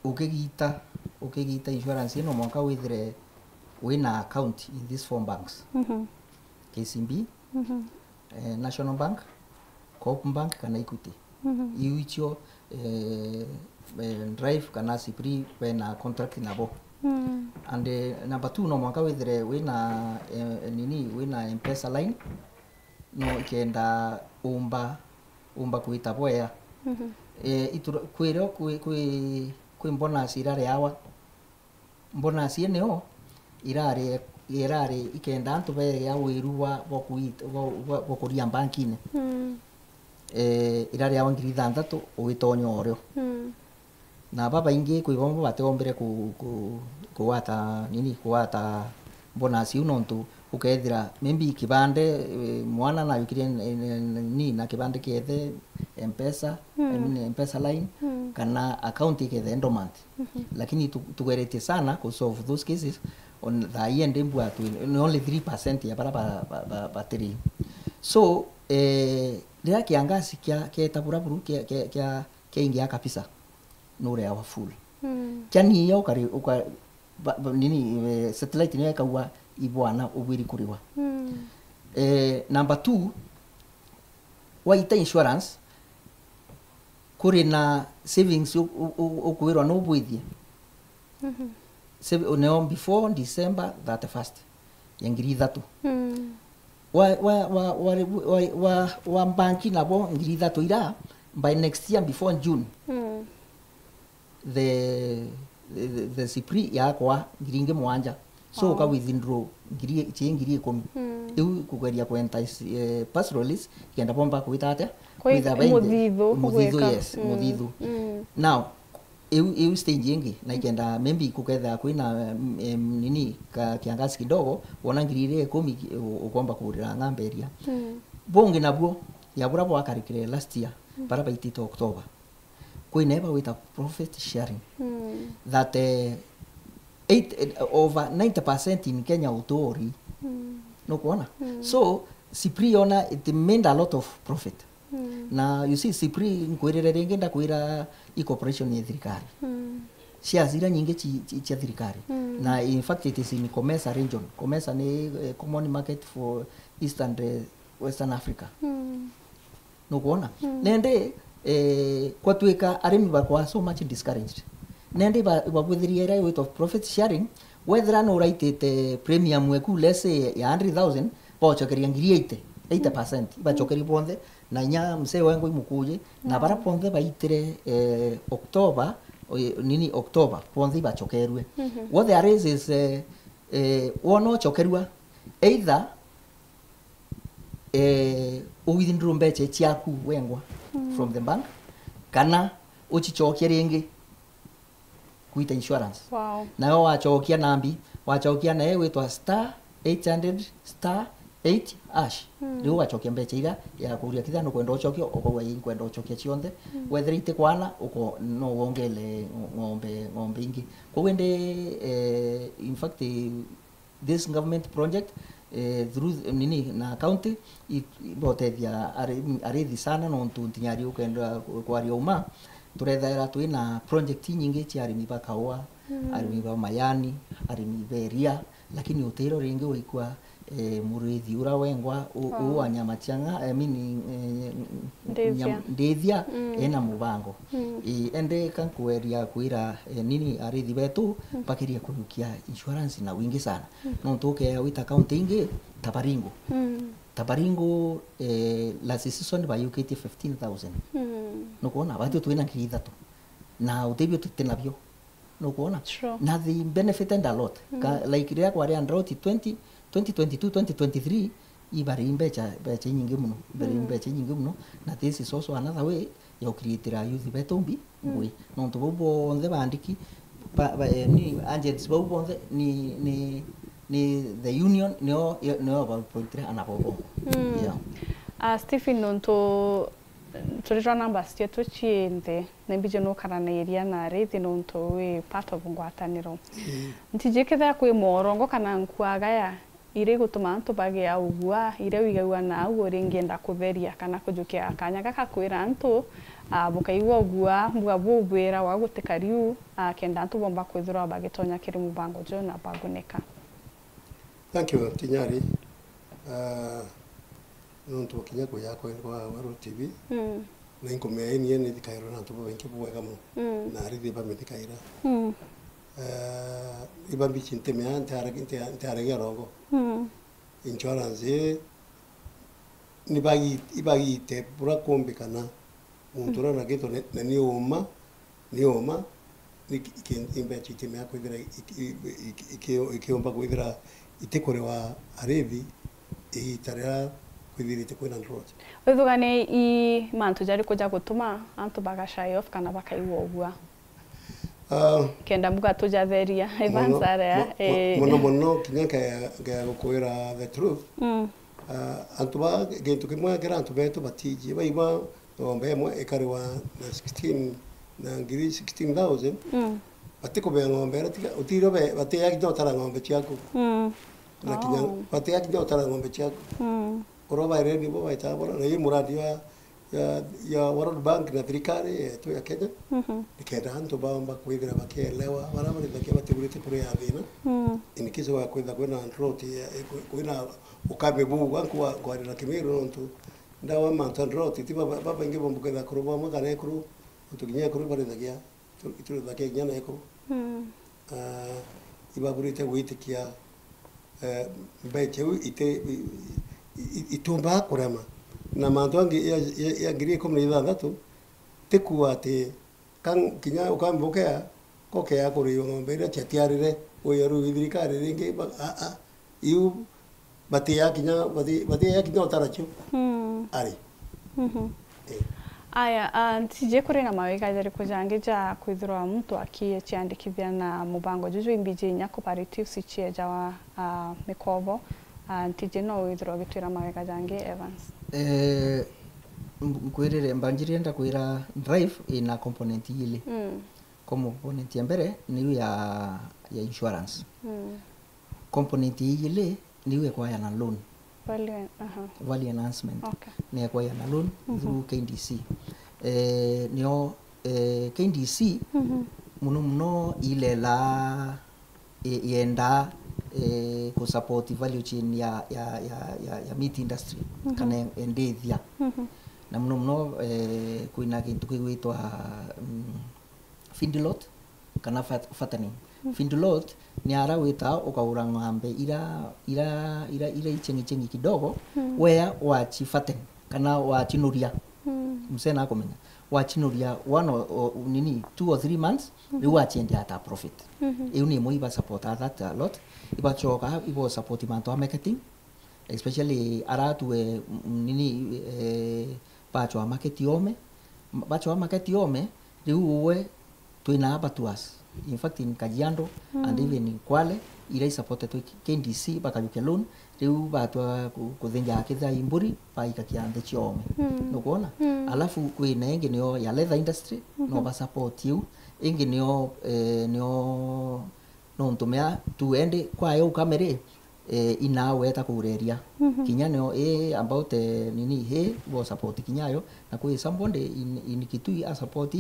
ukigita, ukigita insurance ino, mwanka withire wina account in these four banks. Mhm. K C B, Mhm. eh, National Bank, Coop Bank kana Equity. Mhm. Iu icio, eh, eh, Drive kana Sipri bena contract nabo. Mm. And, eh, number two, no mwanka withire wina, eh, nini, wina M-Pesa line, no ikenda umba, umba kwita bwea. Mhm. Eh, itura-, kwirio kwi, kwi, kwi bonus irariawa. Bonus inio irari, irari ikenda antu begia wiru bwa, bwa kuit-, bwa, bwa, bwa kuria bankine. Mm. Eh, irariawa ngiri ithanthatu ugitonya orio. Mm. Na babaingi kwi bamwe batiombire ku-, ku-, kugwata nini, kugwata bonus iu, nontu ukethira maybe kibande, eh, mwana najukirie n-, n-, n-, ni na kibande kiethe M-Pesa, I Mm. mean, M-Pesa line, Mm. kana account ikethe dormant. Mhm. Lakini tu-, tugeretie sana ku solve those cases. On thaa ii ndi mbua twi, ni only three percent ya bara ba, ba, ba, batiri. So, eh, riria kiangasi kia, kieta bura buru kia, kia, kia, kiaingia kabisa, nureawa full. Mm. Kia niyo ukari-, uka-, ba, ba, nini, eh, satellite niyo ikauga ibwana ubwiri kuriwa. Mm. Eh, number two, waita insurance, kuri na savings u-, u-, u-, ukwirwa nubwithie. Mhm. Save-, neo before December thirty-first ya ngiri ithatu. Mm. Wa, wa, wa, wa, wa, wa, wa banki nabo ngiri ithatu ira, by next year before June, Mm. the, the, the Sipri yakwa ngiri ingi mwanja. So, Wow. uka withdraw ngiri, ci ngiri ikumi. Mm. Iu kugeria ku entice, eh, pastoralists, kenda bomba kwita atia? Kwi-, Kwitha baingi. muthithu, Muthithu, gwika. yes, Mm. muthithu. Mm. Now, iu, iu stage ingi, na ikenda maybe kuketha kwina, em, em, nini, ka, kiangazi kidogo, wona ngiri iria ikumi ki-, u-, ukomba kugurira ng'ombe iria. Mm. Bungi nabuo, ya bura bwakarikire last year, Mm. bara baitite October. Kwina iba wita profit sharing. Mm. That, eh, eight, eh, over ninety percent in Kenya utuuri. Mm. Nukwona? Mm. So, Sipri yona it made a lot of profit. Mm. Na you see, Sipri, nkwirire ringi, ndakwira i corporation ya thirikari. Mm. Shares iria nyingi ci, ci, cia thirikari. Mm. Na in fact, it is in COMESA region. COMESA ni, eh, common market for East and, eh, Western Africa. Mm. Nukwona? Mm. Nende, eh, kwatwika arimi bakwa so much discouraged. Nende ba-, babwithiria iria igwitwa profit sharing, wethira nuraitite premium eku, let's say, ya hundred thousand, baochokeria ngiri eighty, eighty percent, ibachokerie bonthe, na inya msee wengwa imukuji, na bara bonthe baitire, eh, October, eh, nini, October, bonthe ibachokerue. Mhm. What there is is, eh, eh, wona ochokerua, either eh, u withdraw mbecha ciaku wengwa Mm. from the bank, kana ucichokie ringi kwita insurance. Wow. Nayo wachokia nambi, wachokia na igwitwa star eight hundred star eight hash. Mm. Riu ugachokia mbecha iria ya kuria kitha nukwenda uchokia, ukauga, "Ii, nkwenda uchokia cionthe." Mm. Wethira itikwana, uko-, no wongele ng'ombe, ng'ombe ingi. Koguo indi, eh, in fact, this government project, eh, through, nini, na county, i-, ibotethia ari-, arithi sana, nontu ntinyari ukenda ku-, kwaria uma, turethaira twina project inyingi cia arimi ba kaua, Mm. arimi ba mayani, arimi ba iria, lakini utiro ringi waikua, eh, murithi ura wengwa, u-, Wow. u wa nyama cia ng'a-, I mean, eh, Ndithia. nyam-, ndithia, Mm. ena mubango. Mm. Eh, ende ka nkweria kwira, eh, nini, arithi betu, Mm. bakeria kujukia insurance na wingi sana. Mm. Nontu ukea wita county ingi ta Baringo. Mm. Ta Baringo, eh, last season bayukitie fifteen thousand. Mm. Nukwona, batwi twina ngiri ithatu. Na utebio tuti nabio. Nukwona? Sure. Na they benefited a lot. Ka, like, riria kwari a drought twenty, twenty twenty-two, twenty twenty-three, ibari mbecha, mbecha inyingi muno. Ibari mbecha inyingi muno. Na this is also another way ya ukiriitira youth betu mbi ngui. Nontu bau bonthe baandiki, ba, ba, eh, ni agents bau bonthe ni, ni, ni the union nio, nio bapointire ana bobo. Yeah. Ah, Stephen, nontu turirwa numbers cietu cii nthi, ni mbiji nukaraniria na arithi nontu wi part of ngwataniro. Ntiji kethira kwi morongo kana nkuagaya iria igutuma antu bagia ugua, iria wigagua nau uri ngienda kutheria kana kujukia kanya gaka kwira antu, ah, bukaigua ugua, mbuga bubwira wa gutika riu, ah, kenda antu bomba kwithirwa bagitonya kiri mubango juu na bagunika. Thank you, Kinyari. Ah, nontu kinya kuja kwendwa Waru T V, Mm. na inkumea ini ni thikairwe na antu babaingi bwega muno. Mm. Na arithi bamithikaira. Mm. Eh, iba mbichi ntimea ntiaragia rongo. Mm. Insurance ii, nibagi-, ibagite bura kumbikana muntu uria na gitu ne-, na ni uma, ni uma, ni ki-, ki-, imbecha itimea kwithira iki-, iki-, iki-, ikiumba kwithira itikuriwa arithi igita riria kwithirite kwina drought. Withugania i mantu jariku ja gutuma antu baga shy off kana bakaigua ugua? Ah, kenda mbuga tujatheria Evans aria, eh. Muno muno kinya ngaya gukwira the truth. Mm. Ah, antu ba, gintu kimwe kira antu betu batiji, baiba ng'ombe imwe ikariwa na sixteen, na ngiri sixteen thousand. Mm. Batikubea ng'ombe iria tiga, utiro be, batiya kinya utara ng'ombe ciaku. Mm. Na kinya, oh, batiya kinya utara ng'ombe ciaku. Mm. Uria baireni bo baitaga bora, na ii muradi wa ya, ya World Bank na thirikari yetu ya Kenya, mhm, nikenda antu baomba kwithira bakielewa, baria barithagia batigurite kuria thina. Mm. In case wa kwitha kwina drought, ya, kwi-, kwina ukame buu, gwa nkwa-, nkwarira Kimiru nontu ndawa mantu a drought, ti baba-, babaingi bomba kwitha kuru bamwe kana ekuru, nontu kinya ekuru barithagia tu-, iturithagia kinya na ekuru. Mm. Ah, ibaburite gwitikia, eh, mbecha iu iti-, i-, i-, itumbaga kurema. Na mantu angi ya, ya, ya ngiri ikumi na ithanthatu, ti kuuga ati ka-, kinya ukambukea, kokea kuriwa ng'ombe iria ciatiarire, uya riu i thirikari ringi, ba-, a, a, iu batiya kinya, bati-, batiya kinya utara cio. Mm. Ari. Mhm. Eh. Aya, ah, ntiji kuri na mawega jariku jangi ja kwithirwa muntu akieciandikithia na mubango juju imbiji inya cooperatives ciejawa, ah, mikobo? Ah, ntiji no withirwa ugitwira mawega jangi, Evans? Eh, mb-, nkwirire, mbanjirire ndakwira drive ina component igiri. Mm. Component ya mbere niyo ya, ya insurance. Mm. Component ya igiri niyo ekwaya na loan. Value en-, aha. Value enhancement. Okay. Ni ekwaya na loan, mhm, through K D C. Eh, nio, eh, K D C, mhm, muno muno ilela, eh, yenda, eh, ku support value chain ya, ya, ya, ya, ya meat industry, mhm, kana endithia. Mhm. Na muno muno, eh, kwina gintu kigwitwa, mm, feedlot kana fat-, fattening. Mm. Feedlot ni ara wita ukagura ng'ombe ira, ira, ira, ira icheng'ichengi kidogo, mm, wea wachi fatten kana wachinuria. Mm. Msee nakumenya. Wachinuria one or, or, nini, two or three months, mm-hmm, riu wachiendia at a profit. Mm-hmm. Iu ni imwe iba support that a lot. Ibachoka, ibo support mantu a marketing, especially ara tu, eh, m-, nini, eh, bachwa market yome. M-, bachwa market yome, riu uwe twina abattoirs. In fact, in Kajiado, mm, and even in Kwale, ira i supported by K D C, bakajukia loan, riu batwa ku-, kuthinja kitha i mburi, baikakia nthi ciome. Mm. Nukwona? Mm. Alafu kwina ingi niyo ya leather industry, mm-hmm, no ba support iu. Ingi niyo, eh, niyo nontu mea tu endi kwayo ukamere, eh, ina weta kureria. Mhm. Kinya nio, eh, about, eh, nini, hay, bo support kinya yo, na kwi somebody in, in Kitui a support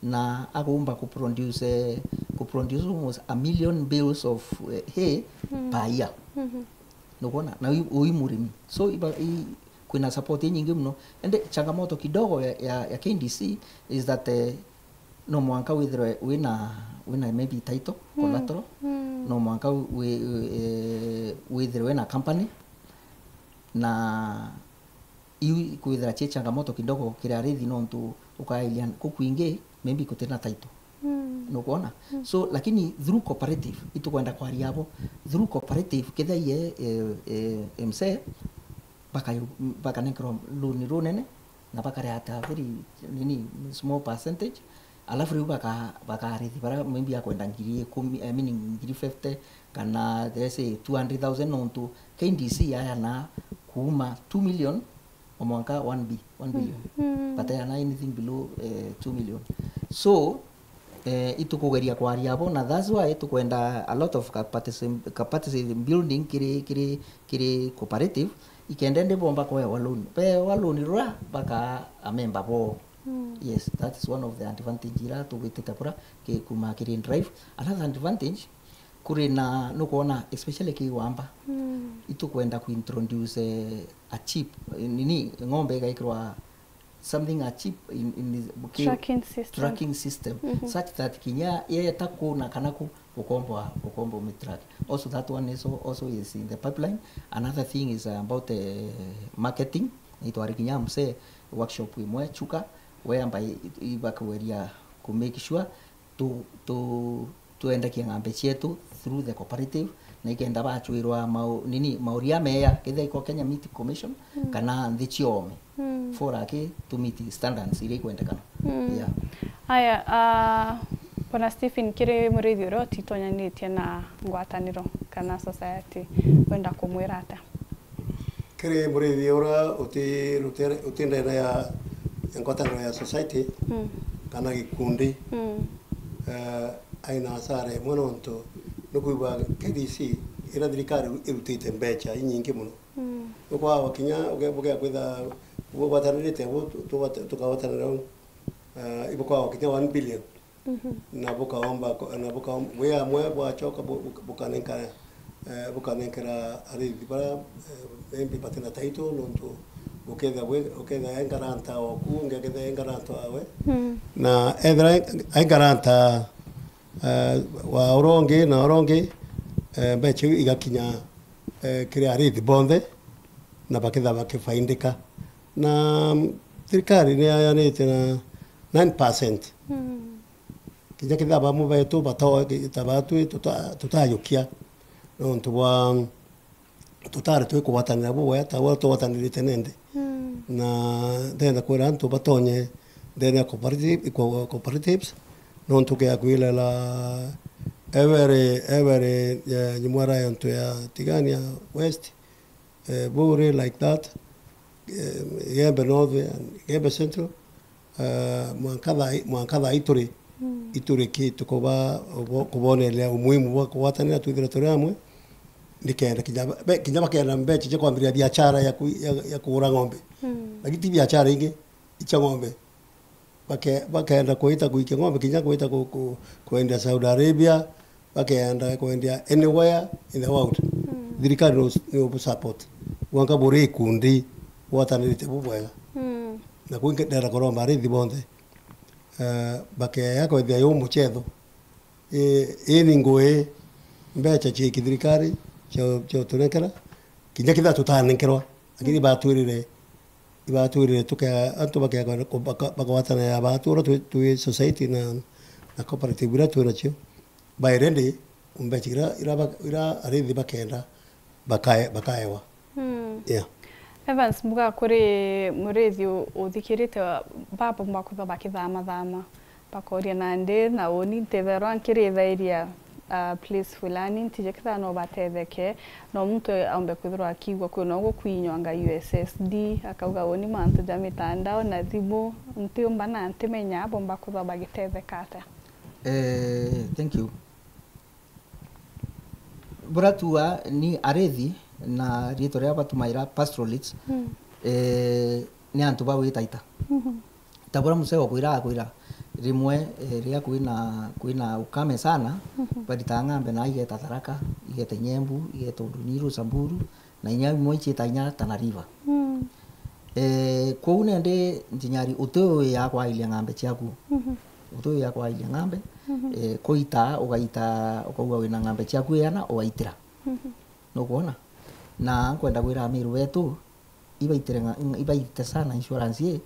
na agomba ku produce, eh, ku produce almost a million bales of, eh, hay, mm, per year. Mhm. Nukwona? Na ui, ui murimi. So, iba, i, kwina support inyingi muno. Ende changamoto kidogo ya, ya, ya K D C is that, eh, no mwanka withirwe wina, wina maybe title, mm, collateral, mm, no mwanka wi-, wi-, eh, withirwe wina company. Na iu ikwithira cie changamoto kidogo kiri arithi, nontu ukailia ku kwingi, maybe kutina title. Mm. Nukwona? Mm. So, lakini through cooperative, itukwenda kwaria abo, through cooperative, kethira ie, eh, eh, msee, baka-, bakanenkerwa loan runene, na bakarea at a very, nini, small percentage, alafu riu baka-, bakarithi bara maybe akwenda ngiri ikumi, I mean, ngiri fifty, kana let's say two hundred thousand, nontu K D C yayana kuuma two million o mwanka one B, one billion. Mm. But yayana anything below, eh, two million. So, eh, itukugeria kwaria abo, na that's why itukwenda a lot of capacity, capacity building kiri, kiri, kiri cooperative, ikenda indi bomba kwewa loan. Bewa loan rura baka amemba bo. Mm. Yes, that is one of the advantage ira tugwitite bura ki-, kuma kiri Drive. Another advantage, kuri na, nukwona, especially ki wamba, mm, itukwenda kuintroduce, eh, a chip, eh, nini, ng'ombe igaikirwa something a chip in, in this, ki-, tracking system. Tracking system, mhm, such that kinya yeta ku na kana ku, ukomba, ukomba umitrack. Also, that one is al-, also is in the pipeline. Another thing is about, eh, marketing. Nitwari kinya msee workshop imwe Chuka, we amba i-, i-, ibakugeria ku make sure tu, tu, twendagia ng'ombe cietu through the cooperative, na ikenda bachwirwa mau-, nini, mauria meya, kethira iko Kenya Meat Commission, mm, kana nthi ciome. Mm. Fora ki to meet standards iria ikwendekana. Mm. Yeah. Aya, ah, Bwana Stephen, kiri murithi uria utitonyaniritie na ngwataniro kana society, wenda kumwira atia? Kiri murithi uria uti, uti, uti ndene ya, ya ngwataniro ya society, mm, kana gikundi, mm, eh, aina hasara imwe, nontu nukwigua K D C iria thirikari irutite mbecha inyingi muno. Mm. Nukwagwa kinya uge-, bugea kwitha bugwatanirite bu tu-, tugwata-, tukagwatanira u, eh, ibukagwa kinya one billion. Mhm. Na bukaomba ko-, na bukaom-, bwi amwe bwachoka bu-, bu-, bukanenkara, eh, bukanenkera arithi bara, eh, maybe batina title, nontu uketha bwi-, uketha e ngaranta oku, ungi aketha e ngaranta wawe. Mm. Na ethira e, e ngaranta, eh, wa uria ungi na uria ungi, eh, mbecha iu igakinya, eh, kiri arithi bonthe, na baketha bakifaindika. Na, mm, thirikari ni yayanite na nine percent. Mm. Kinya kethira bamwe betu batoe ki-, ta batwi tuta-, tutajukia nontu bwa tutari twikugwatanira bubwega ta uria tugwatanirite nende. Mm. Na ndenda kwira antu batonye ndene ya cooperative, co-, cooperatives, nontu kea kwirera every, every, eh, nyumwa ya antu ya Tigania West, eh, Buuri like that, eh, Igembe North and Igembe Central, eh, mwanka thaa i-, mwanka thaa ituri, mm, ituri ki tukuba-, kubo-, kuboneria umuhimu bwa kugwatanira twithire turi amwe, nikenda kinya ba-, be-, kinya bakenda mbecha cia kwambiria biachara ya ku-, ya, ya kugura ng'ombe. Mm. Lakini ti biachara ingi, icia ng'ombe. Bake-, bakenda kwita kuikia ng'ombe, kinya kwita ku-, ku-, kwendia Saudi Arabia, bakenda kwendia anywhere in the world. Mm. Thirikari no, no bu support. Mwanka buri ikundi, gwatanirite bubwega. Mm. Na kwi ndenda kuromba arithi bonthe, eh, bakeya kwethia yu muchetho. Eh, ini ngui mbecha cia kithirikari cia, cia utunenkera, kinya kethira tutanenkerwa, lakini, mm, batwirire, ibatwirire tuke-, antu bakea-, baka-, bakagwatanira batu uria twi, twi society na, na cooperative iria twi nacio, by ready, mbecha iria, iria ba-, iria arithi bakenda, bakae-, bakaewa. Mm. Yeah. Evans Mbuga, kuri murithi u-, uthikirite, babomba kwithwa bakithamathama, bakoria nandi na uni ntetherwa nkirithairia, ah, place fulani, ntiji kethira no batetheke, no muntu aumbe kwithirwa akiigua kwina uguo kwinywa anga U S S D, akauga uni mantu ja mitandao na thimu, ntiumba na ntimenya abomba kwithwa bagitetheka atia? Eh, thank you. Buria tuuga ni arithi na riitwa riria batumaira pastoralists, mm, eh, ni antu ba gwitaita. Mhm. Ta buria musee wakwira akwira, rimwe, eh, riria kwina, kwina ukame sana, mhm, baritaga ng'ambe na igeta Tharaka, igeta Nyembu, igeta Urunyiru, Samburu, na inya imwe iciita inya Tana River. Mm. Eh, kwou nende ntinyari uti uyu ya kwailia ng'ambe ciaku. Mhm. Uti uyu ya kwailia ng'ambe, mhm, eh, kuita, ugaita, ukauga wina ng'ambe ciaku iana, ugaitira. Mhm. Nukwona? Na nkwenda kwira Amiru betu, ibaitire nga-, ibaite sana insurance ii,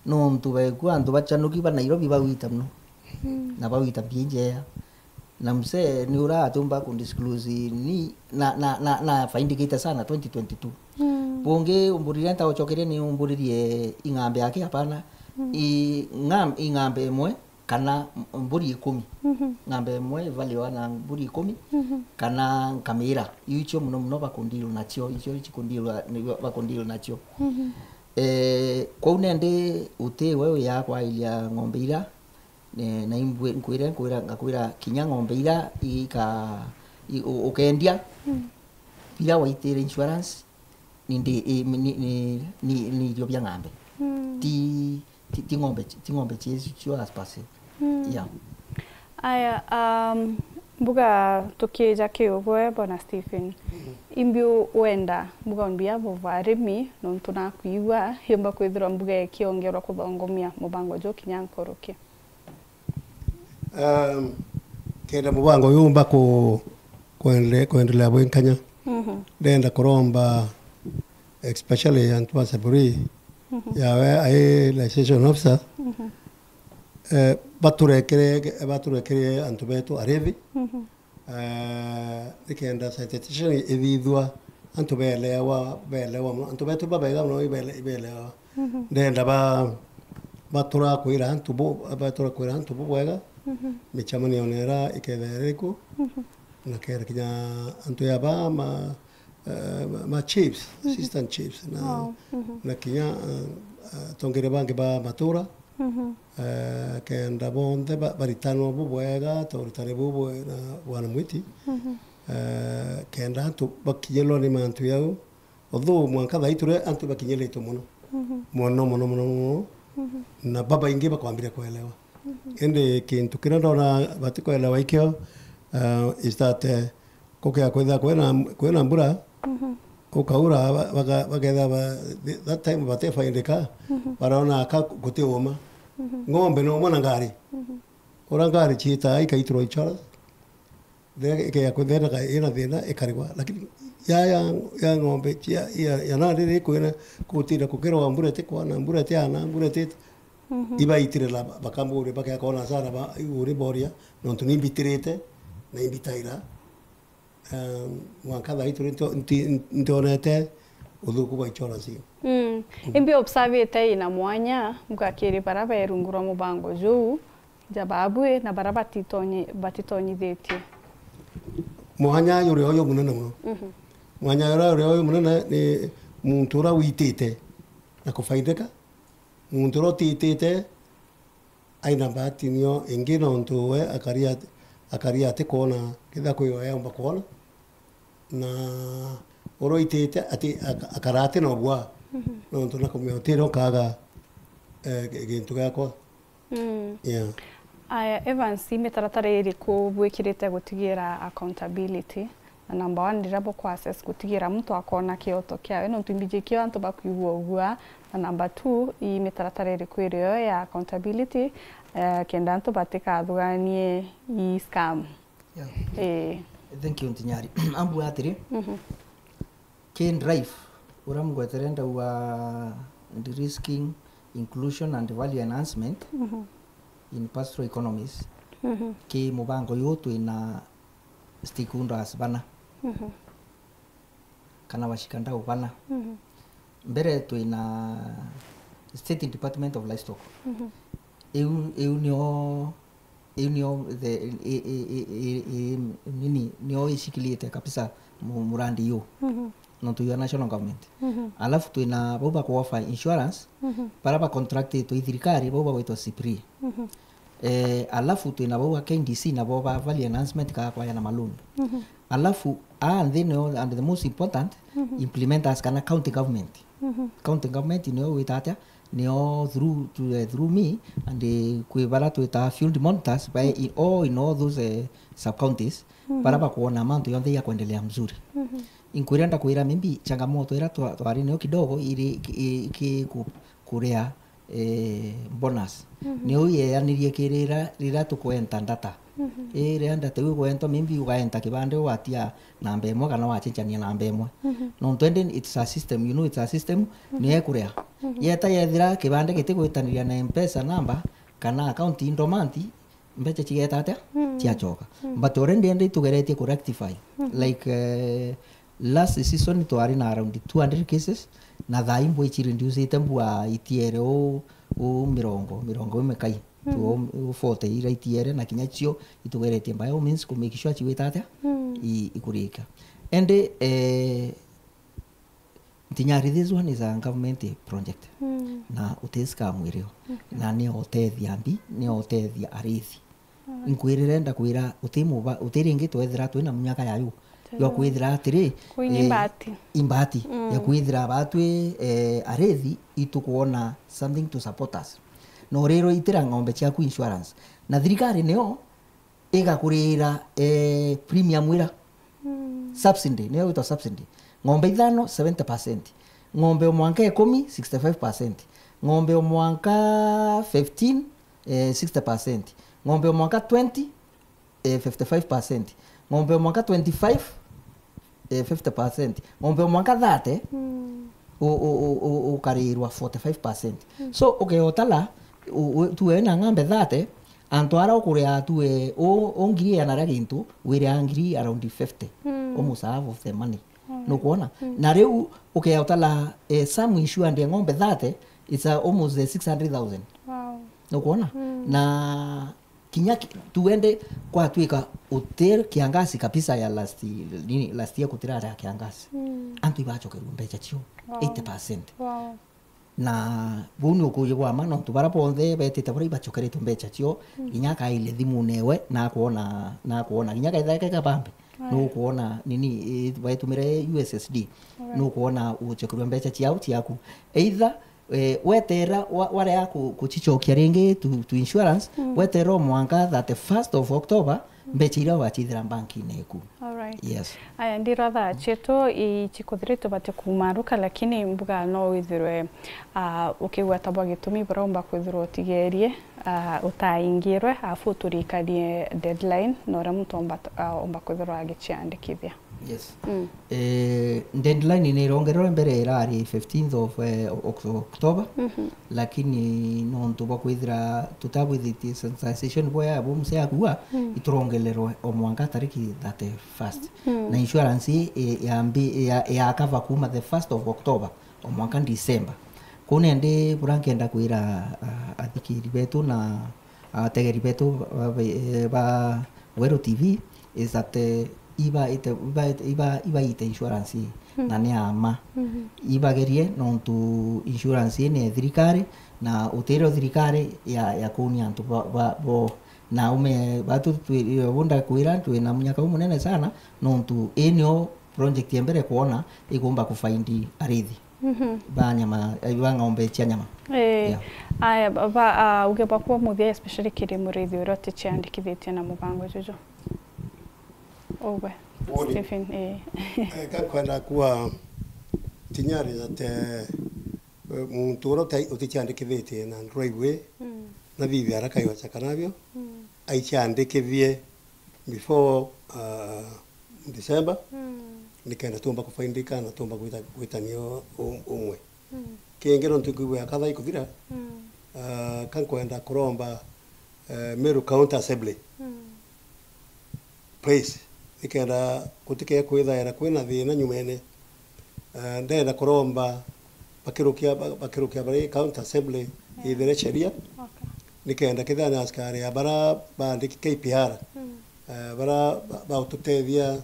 nontu baigua antu bachanuki ba Nairobi bawita mono. Na bawita mbia injea. Na mzee ni ura atiumba ku disclose ni na, na, na, na faindikite sana twenty twenty-two. Bungi umburire nta uchokeria ni umburirie ing'ambe yake, hapana. I ng'am-, ing'ambe imwe kana mburi ikumi. Ng'ambe imwe ivaliwa na mburi ikumi, kana nkamira. Iu icio mono mono bakundiru nacio, icio icio kundiru, bakundiru nacio. Eh, kwou nende uti we wiya kwailia ng'ombe ira, eh, na imbwi-, nkwire, nkwira, ngakwira kinya ng'ombe ira ika-, i-, u-, ukendia, ira waitire insurance, ni ndi-, i-, ni, ni, ni, ni irio bia ng'ambe. Ti, ti, ti ng'ombe, ti ng'ombe cie-, cio as per se. Yeah. Aya, um, mbuga tukija kiugwe, Bwana Stephen. Imbi u-, wenda mbuga on behalf of arimi, nontu nakwigua, yumba kwithirwa mbuga ikiongerwa kuthongomia mubango juu kinya nkuruki? Um, kenda mubango uyu umba ku-, kuendele-, kuendelea bwi nkanya. Ndenda kuromba, especially antu ba Saburi, yawe ai licensing officer, eh, baturekere, baturekere antu betu arevi. Eh, nikenda sensitization ithithua, antu belewa, belewa mono. Antu betu babega mono, ibele-, ibelewa. Ndenda ba-, batura kwira antu bu-, batura kwira antu bubwega, micemanio nera ikethera iriku, na kenda kinya antu ya ba ma, eh, ma, ma chiefs, assistant chiefs, na, na kinya, eh, eh, atongeria bangi ba matura, eh, kenda bonthe ba-, baritanwa bubwega, ta uritani bubu na Bwana Mwiti, eh, kenda antu bakinyirwa ni mantu yau, although mwanka thaa ii turi antu bakinyiritwe mono. Mono, mono, mono, mono. Na babaingi bakwambire kwelewa. Indi kintu kiria ndona batikwelewa ikio, eh, is that, eh, kukia kwithira kwina, kwina mbura, ukaura, ba-, baka-, bakethira ba-, th-, that time batefaindika, barona aka guti uma. Ng'ombe no mwana ngari. Ura ngari ciitaa ikaitirwa ichora. Riria ikeya kwithira ina thina ikarigwa, lakini ya, ya, ya ng'ombe cia, ya, ya nandi ri kwina kutinda kukirwa mbura itikwana, mbura itiana, mbura iti-, ibaitire na ba-, bakamburia bakea kona sana ba, iguri boria, nontu nimbitirite na imbitaira, um, mwanka thaa ituri nto-, nti-, ntionete uthuku bwa insurance iyo. Imbi observite ina mwanya, mugakiri bara berungurwa mubango juu, ja babui na bara batitonyi-, batitonyithitie. Mwanya juria uyu munene muno. Mwanya juria, juria uyu munene ni muntu uria witite na kufaidika. Muntu uria utitite aina bahati nio ingi, nontu we akari at-, akari atikwona kethira kwi we aumba kwona. Na uria uitite ati aka-, akara ati na ubwa, nontu na kumenya utire ukaga, eh, gi-, gintu giakwa. Yeah. Aya, Evans, i mitaratara iriku bwikirite gutigira accountability? Na number one, riria bukwa assess gutigira muntu akona kioto kiawe, nontu imbiji kio antu bakwigua ugua. Na number two, i mitaratara iriku irio ya accountability, eh, kenda antu batikathuganie i scam? Yeah. Eh. Thank you, Ntinyari. Ambua atiri, ki drive, uria mgwetere ndauga de-risking, inclusion and value enhancement in pastoral economies, ki mubango uyu twina stakeholders bana. Kana bashikandau bana. Mbere twina State Department of Livestock. Iu, iu nio, iu nio the, i, i, i, i, i, nini, nio ishikilite kabisa mu-, murandi yu. Nontu ya national government. Alafu twina bau ba ku offer insurance, bara ba contractitwe i thirikari, bau bagwitwa SIPRI. Eh, alafu twina bau ba K D C, nabo ba value enhancement ka kwaya na maloan. Alafu, aa nthi nio, and the most important, implementers kana county government. County government nio wita atia? Nio through, to, eh, through me, and, eh, kwi bara twita field monitors, ba in all, in all those, eh, sub counties, bara bakwona mantu yonthe ya kwendelea mzuri. Inkwira ndakwira, maybe changamoto ira twa-, twari nayo kidogo iri ki-, ki-, ku-, kuria eh, bonus. Mhm. Niu yeanirie kirira riria tukwenta data. Mhm. Ii, riria data iu ikwentwa, maybe ugaenta kibande ugatia namba imwe kana wacenjania namba imwe. Mhm. Nontu indi it's a system, you know, it's a system, mhm, niyo ikuria. Mhm. Yeta yethira kibande gitigwitaniria na M-Pesa namba kana account i dormant, mbeca cigeta atia? Mm. Ciacoka. Mm. But already indi itugeretie ku rectify. Mm-hmm. Like, eh, last season twari na around two hundred cases, na thaa ii mbwa ici reducite mbwa itiere u, u mirongo, mirongo ime kai. Mm. Tu u, u forty ira itiere, na kinya cio itugeretie by all means ku make sure ciwita atia? Mm. I, ikurika. Indi, eh, Ntinyari, this one is a government project. Mm. Na uti scam irio. Okay. Na ni utethia mbi, ni utethia arithi. Alright. Nkwirire ndakwira uti muba, uti ringi twethira twina munyaka yayo. Tena. Yo kwithira atiri, kwinyi eh, imbati. Imbati. Mm. Ya kwithira batwi, eh, arithi itukwona something to support us. No rero itira ng'ombe ciaku insurance. Na thirikari niyo igakurira, eh, premium ira. Mm. Subsidy, niyo gwitwa subsidy. Ng'ombe ithano, seventy percent. Ng'ombe o mwanka ikumi, sixty-five percent. Ng'ombe o mwanka fifteen, eh, sixty percent. Ng'ombe o mwanka twenty, eh, fifty-five percent. Ng'ombe o mwanka twenty-five, eh, fifty percent. Ng'ombe o mwanka thirty, mm, u-, u-, u-, u-, ukarirwa forty-five percent. Mm. So, ukeotala, u-, u-, tu wina ng'ombe thirty, antu ara ukuria tu, eh, u-, u ngiri iana ria gintu, wiria ngiri around fifty. Mm. Almost half of the money. Mm. Nukwona? Mm. Na riu ukeotala, eh, sum insured ya ng'ombe thirty, it's, uh, almost, eh, six hundred thousand. Wow. Nukwona? Mm. Na kinya ki-, tuende kwatwika uti kiangasi kabisa ya last, nini, last year kutirari ya kiangasi. Mm. Antu ibacokerua mbeca cio, wow, eighty percent. Wow. Na buu ni ukuuji bwa ma, nontu bara bonthe betite bura ibacokeretwe mbeca cio, mm, kinya akaile thimune ewe, na akwona, na akwona. Kinya kaitha ke kabambe, aya, nukwona nini, i-, baitumire U S S D, alright, nukwona ucokerua mbeca ciao ciaku. Either Eh, weterera wa-, warea ku-, kucicokia ringi to, to insurance, mm, weterera o mwanka thirty-first of October, mm, mbeca iria ugacithira bankine eku. Alright. Yes. Aya, ndira thaa cietu icikuthirite tubati kumaruka, lakini mbuga no withirwe, ah, ukigweta bwa gitumi buromba kwithirwa utigerie, ah, utaingirwe, afu turikarie deadline, na uria muntu omba, ah, omba kwithirwa agiciandikithia. Yes. Mm. Eh, deadline ni irongererwe, mbere irari fifteenth of, eh, Oct-, October, mhm, lakini nontu bwa kwithira tutabwithitie sensitization bwa ya bumse yakua, mm, iturongererwe o mwanka tariki thirty-first. Mm. Na insurance i-, i-, yambi-, ya, ya cover kuma the first of October o mwanka December. Kuu nendi bura nkenda kwira, ah, athikiri betu na ategeri betu ba, ba, eh, ba Weru T V is that, eh, iba ite, iba, iba, iba ite insurance ii, mm, na ni ama. Mhm. Ibagerie nontu insurance ii ni ya thirikari, na utirio thirikari ya, ya kuunia antu ba, ba, bo. Na ume, batu twi-, bunda kwira twina munyaka umunene sana, nontu ii nio project ya mbere kwona ikumba kufaindi arithi, mhm, ba nyama, eh, ba ng'ombe cia nyama. Eh, yeah. Aya, ba, ba, ah, uge bwakwa muthia, especially kiri murithi uria uticiandikithitie na mubango juju. Ugwe, Uri. Stephen, eh. Eh, ka nkwenda kuwa tinyari ati, eh, muntu uria uti-, uticiandikithitie na nduraigue, mm, na bibi ara kaiwa chaka nabio, mm, aiciandikithie before, ah, December, mm, nikenda tumba kufaindika na tumba gwita-, gwitania u-, u-, umwe. Mm. Kingi nontu nkwigua ya katha ikuthira, mm, ah, ka nkwenda kuromba, eh, Meru County Assembly. Mm. Please, nikenda gutike kwithaira kwina thina nyumene. Eh, ndenda kuromba bakirukia, ba-, bakirukia bari County Assembly, yeah, ithire sheria. Okay. Nikenda kethira ni askari a bara baandiki K P R, mm, eh, bara ba-, baututethia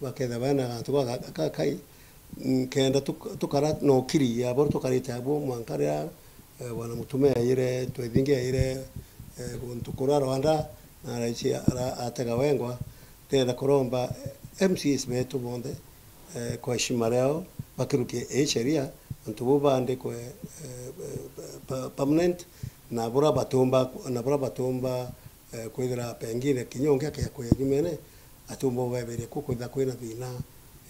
bakethira bena gantu ga-, ga-, gakai, nkenda tuk-, tukara na ukiri ya boro tukarite abo mwanka riria, eh, Bwana Mutume aire, Twethingi aire, eh, guntu kura Rwanda, na araici ara-, atega wengwa. Ndenda kuromba, eh, M C As betu bonthe, eh, kwa heshima riao, bakirukie ii sheria, antu bau baandikwe, eh, eh, pa-, permanent, na bura batumba, na bura batumba, eh, kwithira pengine kinya ungi akeya kuya nyumene, atumba ubeberia ku kwithira kwina thina,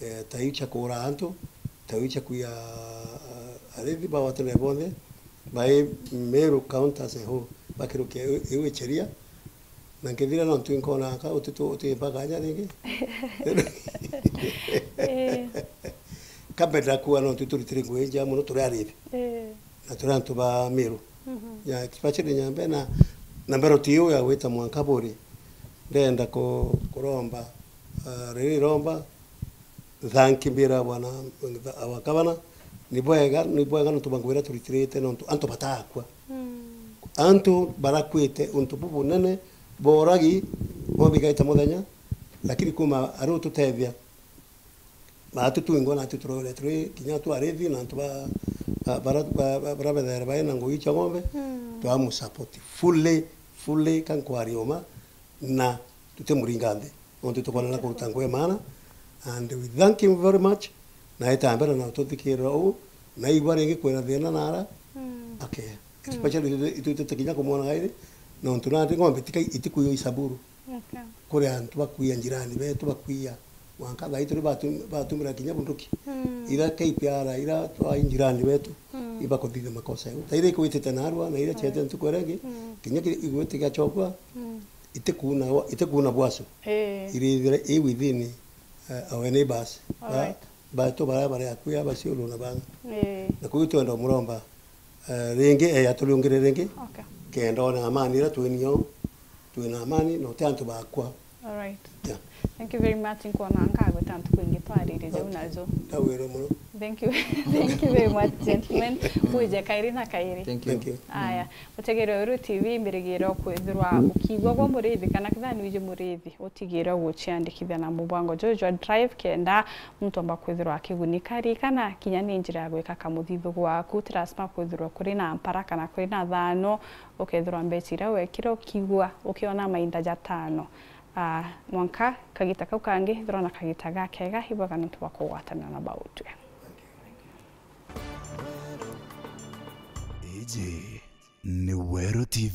eh, ta iu cia kuura antu, ta iu cia kuya, eh, arithi ba watene bonthe, By Meru County as a whole, bakirukia iu, iu icheria, na nkithira nontu inkona ka utitu, utimpa kanya ringi. Eh. Kambenda kuwa nontu turitire ngugi njega mono, turi arithi. Eh. Na turi antu ba Meru. Mhm. Ya, especially Nyambe na, na mbere ti iu ya gwita mwanka buri. Ndenda ku-, kuromba, ah, riri iromba, thank mbira bwana, our governor, ni bwega, ni bwega nontu bwa ngugi iria turitirite nontu antu batakua. Mm. Antu barakuite untu bubunene, boragi, bobigaita muthenya, lakini kuma ari ututethia, batu twingwa na atu turore turi kinya twarithi na antu ba, ba, bara, ba, ba, bara bethaira bai na ngugi cia ng'ombe, mm, twamusupport fully, fully, ka nkwari uma, na tutimuringa nthi. Nontu tukwona na kuruta ngugi maana, and we thank him very much. Na eta mbere na tuthikirira uu, na igwa ringi kwina thina nara, mm, akea. Mm. Especially itu, itu, itu kinya kumwona gairi, nontu nandi ng'ombe tika, itikuyo isaburu. Okay. Kuri antu bakuia njirani betu, bakuia. Mwanka thaa ii turi batu-, batumira kinya bunduki. Mm. Ira K P R, ira twai njirani betu, mm, ibakuthithia makosa jau. Ta ira ikwitite narua, na ira, mm, ciete ntuku iria ingi, mm, kinya ki-, igwiti giachokwa, mm, itikuna wa-, itikuna bwasu. Eh. Irithire i within, eh, our neighbors. Ba-, alright. Bato baria bari akuya baciuru na banga. Eh. Na kuu twenda umuromba, eh, ringi, eh, aturiungire ringi. Okay. Kenda ona amani ira twinio, twina amani, na uti antu bakwa. Alright. Yeah. Thank you very much. Nkwona ngagwita ntuku ingi twariririe, okay, unazo. Ndagwire muno. Thank you. Thank you very much, gentlemen. Buje kairi na kairi. Thank you. Thank you. Aya. Utegere Weru T V, mbirigiro kwithirwa ukiigua gwa murithi, kana kethira ni wiji murithi, utigire guciandikithia na mubango juju jwa Drive, kenda muntu omba kwithirwa akigunika. Ririkana, kinya ni njira ya gwika kamuthithu gwaku, ti lazima kwithirwa kuri na mpara kana kuri na thano, ukethirwa mbecha iria wekire ukiigua, ukiona mainda jatano. Ah, mwanka kagita kau kangi, ithirwa na kagita gakega, ibwega nontu bwa kugwatanira na bautwe. Iji ni Weru T V.